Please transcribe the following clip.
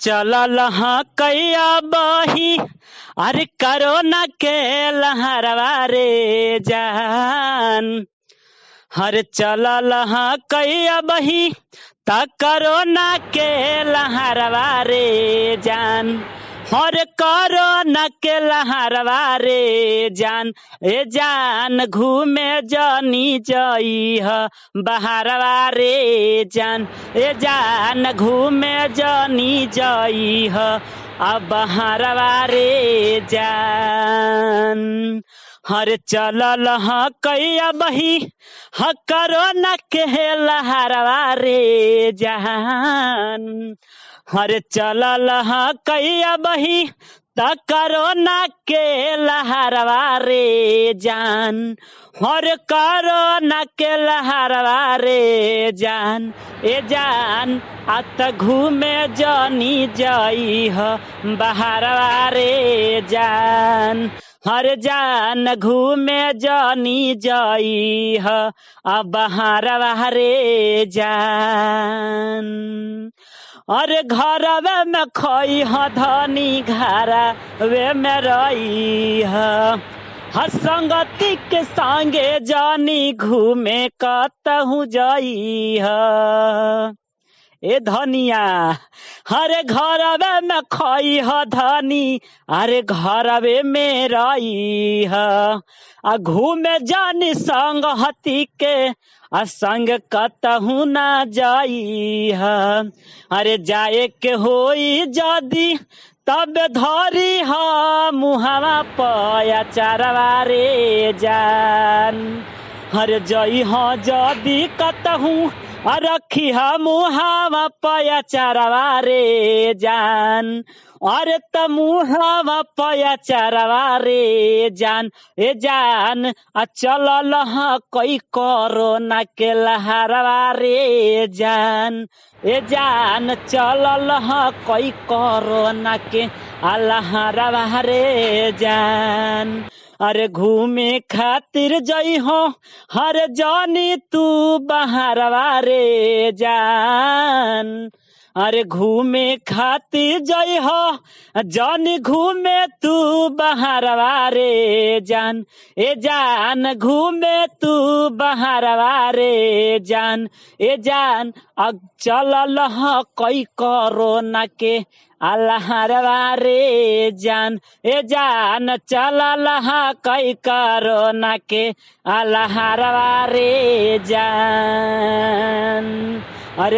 चलल ह कैया बही अरे करोना के लहरवा रे जान। हर चलल ह कैया बही त करोना के लहरवा रे जान। हर करोना के लहरवा रे जान। ए जान घूमे जनी जई ह बहरवा रे जान। ए जान घूमे जनी जई ह अब बहरवा रे जान। हर चलल ह कैया बही ह करोना के लहरवा रे जान। हर चलल ह कैया बही त करोना के लहरवा रे जान। हर करोना के लहरवा रे जान। ए जान अत घूमे जनी जई ह बहरवा रे जान। हर जान घूमे जनी जई ह अब बहरवा रे जान। अरे घरवे में खई ह धनी घरवे में रही ह। संगति के संगे जानी घूमे कतहु जई ह। ए धनिया हरे घरवे में खई ह धनी अरे घरवे में रही ह। आ घूमे जानी संग हती के आ संग कतहु ना जाई ह। अरे जाए के होई जदी तब धरी ह मुहावा पया चारवा रे जान। हर जई ह जदी कतहु रखी ह मुहावा पया चारवा रे जान। अरे त मुहावा पया चारवा रे जान। ए जान आ चलल ह कई करोना के लहरवा रे जान। ए जान चलल ह कई करोना के आ लहरवा रे जान। अरे घूमे खातिर जई हो हर जानी तू बहरवा रे जान। अरे घूमे खातिर जई हो जानी घूमे तू बहरवा रे जान। ए जान घूमे तू बहरवा रे जान। ए जान अब चलल ह कई करोना के अलहरवा रे जान। ए जान चलल ह कई करोना के अलहरवा रे जान। अरे।